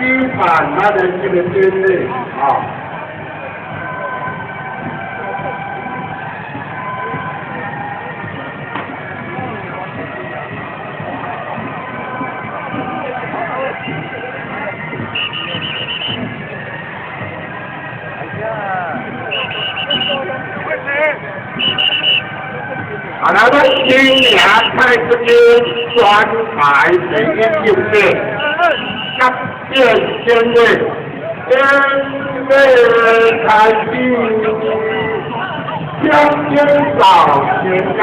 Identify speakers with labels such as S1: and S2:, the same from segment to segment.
S1: 舉辦咱的這個典禮啊。啊，咱今年太子軍專台第一屆甲變典禮，典禮開始，將軍到天家。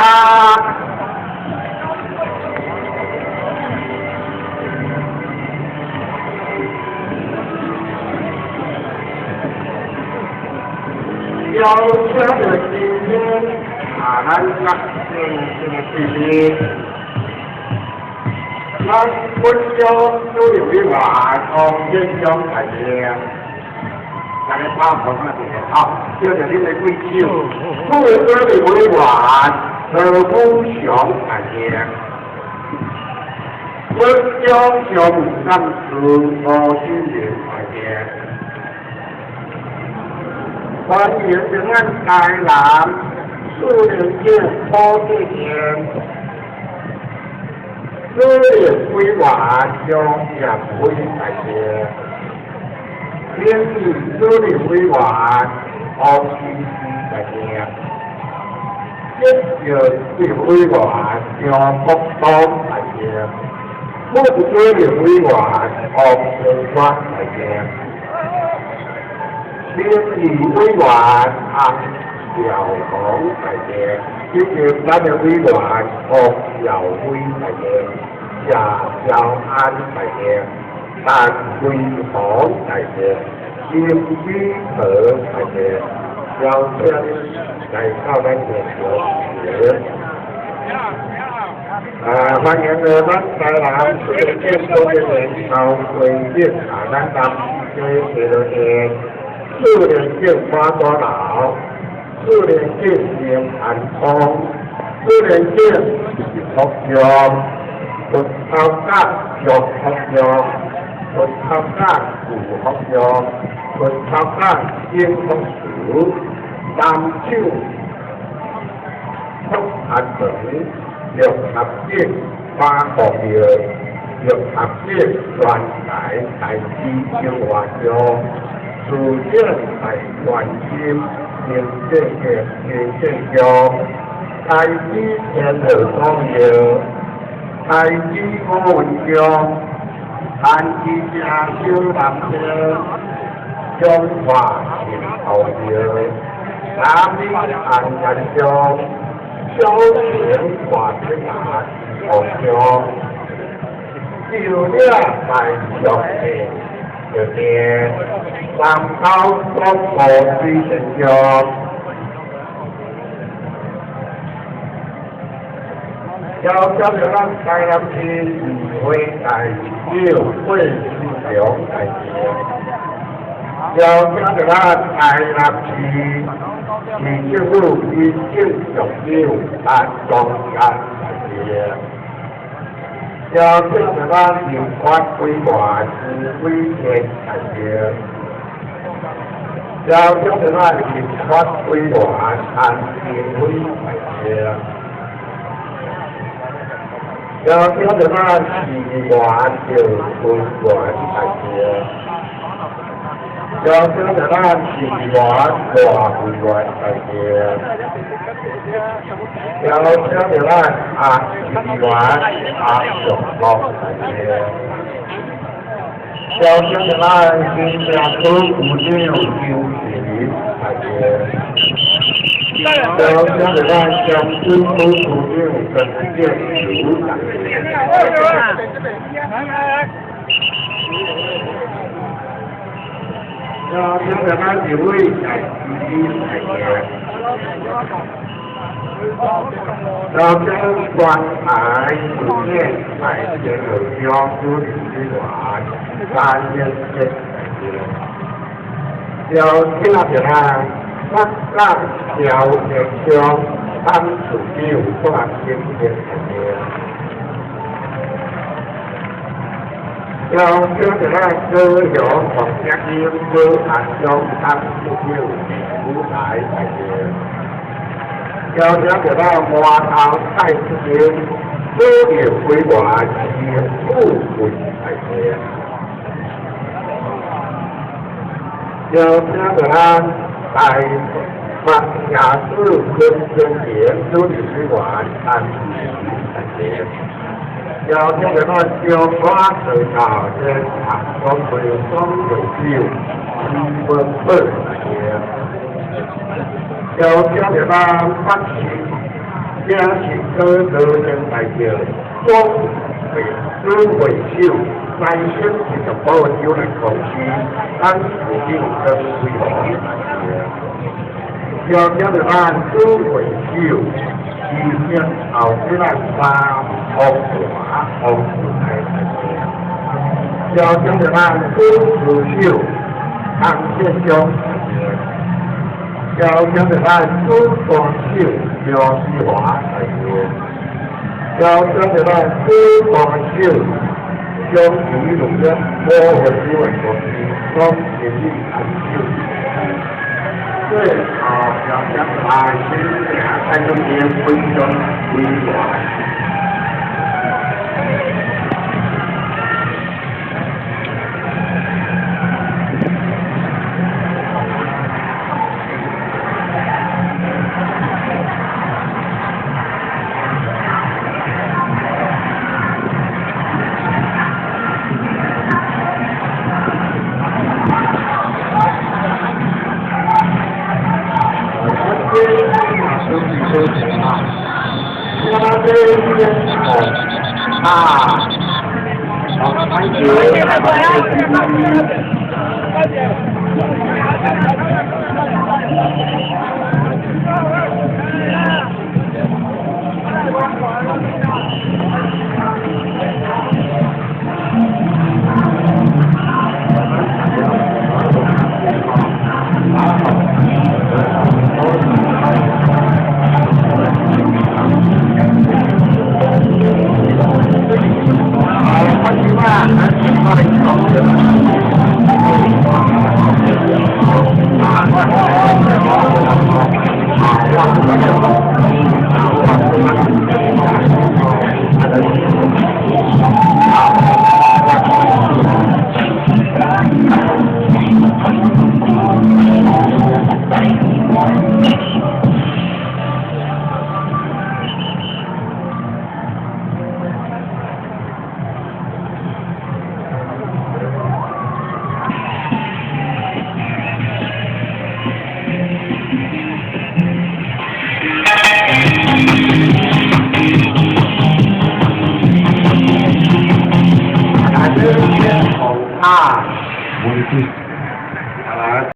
S1: 邀請的今天啊，咱甲變這個弟弟，咱本鄉主任委員王建章大師，大家拍捧啊，好，叫著恁的貴手，副主任委員何富雄大師，本鄉常務幹事吴新明大師。歡迎咱台南四連鎮土地田，主任委員張業輝大師，名譽主任委員黃新基大師，執行委員張國東大師，副主任委員黃成川大師。名譽委員洪耀宏大師，以及咱的委員黃耀輝大師、謝兆安大師、陳輝宏大師、林宇和大師，邀請來到咱現場。啊，歡迎咱台南四連鎮多的人高貴鎮啊，咱南市的謝羅店。四連鎮花多老，四連鎮林安通，四連鎮李福祥，佛頭甲張福祥，佛頭甲吴福祥，佛頭甲丁福慈，南手福安門，六合鎮馬國廟，六合鎮全台大師生活乡。市長大關心行政的行政局，台子天河公廟，台子五文乡，安子家小南村，彰化新头庙，南里安安乡，小平大天下公乡，旧岭大上的。就电，三高广播水神乡，邀请着咱台南市议會代表郭志強大師，邀請着咱台南市市政府行政局長陳宗安大師。邀請著咱立法委員吳偉賢大師，邀請著咱立法委員陳建輝大師，邀請著咱市議員趙坤元大師，邀請著咱市議員賴慧媛大師。邀請著咱阿議員阿長樂大師，邀請著咱新店區區長邱志林大師，邀請著咱長春區區長陳建如大師。邀請著咱一位大師大師。邀請關台主任大天河鄉主任委員陳連杰大師，邀請著咱北港苗栗鄉董事長郭金杰大師。邀請著咱高雄黃家英保安長董事長舞台大會。邀請著咱外頭蔡志英保育委員副會大會。邀請著咱台北亞視昆春田主任委員陳大會。邀請著咱中華道教聯合總會總會長徐文寶大會。邀請著咱北市影視科高升大橋總會總會首財星集團股份有限公司董事長曾偉宏大會。邀請著咱主會首徐興後咱三福華王大會。邀請著咱主事首洪建章大會。邀請著咱主大手廖思華大會。邀請著咱主大手張怡農業股份有限公司總經理陳秀。最後邀請大新城蔡中英分中委員。啊，好，thank you。